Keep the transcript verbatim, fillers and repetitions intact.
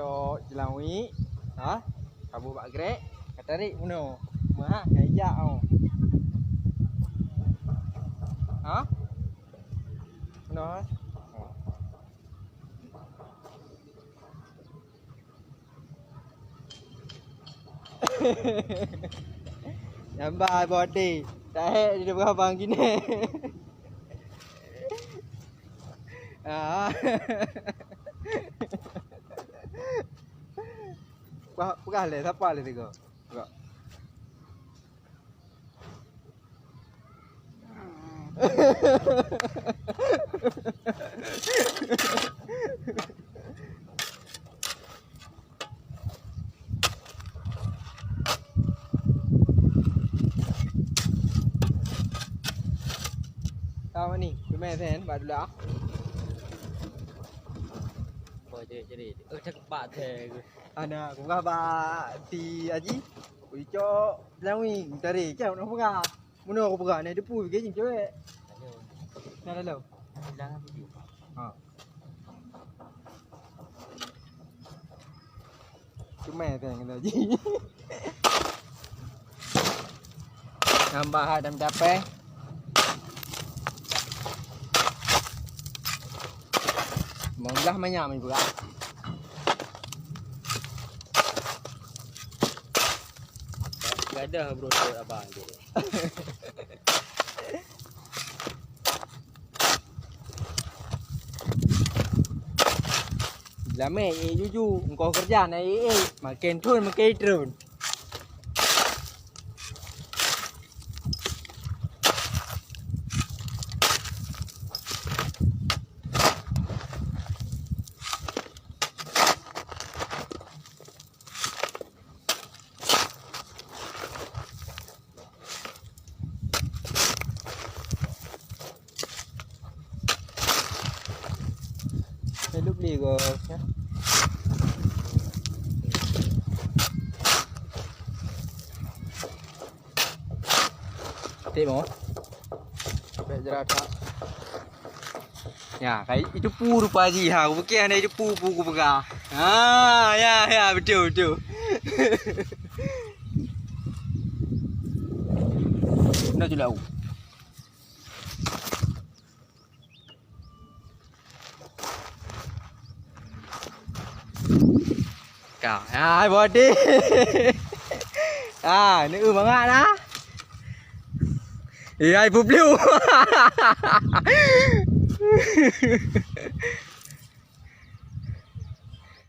Oh, jeulawi. Ha? Kabu bak grek, ka tarik bunoe. Meuhah, ka ijak oh. Ha? Bunoe, ha? Oh. Nyambah bodi. Tahe di depan abang gini. Ah. Peugah, peugah lé, sapa lé tiga? Peugah. Tahu ni, cuma sen, bak dulu ah. Oh, jadi, jadi. Oh, cakap bak teh. Ana, aku peugah bak si Haji. Ucok Lawi, tadi kan nak peugah. Meunoe aku peugah, na depu ke jing cewek. Na lalu. Ha. Cuma saya kena Haji. Nambah dan mencapai. Meulah banyak main pula. Gadah bro abang dia. Lamé, eh, juju, engkau kerja na, eh, eh, makin turun, makin turun. Saya duduk beli ke? Ya. Tengok. Baik jerat tak. Ya, kai itu pu rupa ji ha. Bukan ada itu pu pu ku pegang. Ha, ya ya betul betul. Nak julak aku. Ka, hai bodi. Ah, ni eu mangat dah. Eh, hai publik.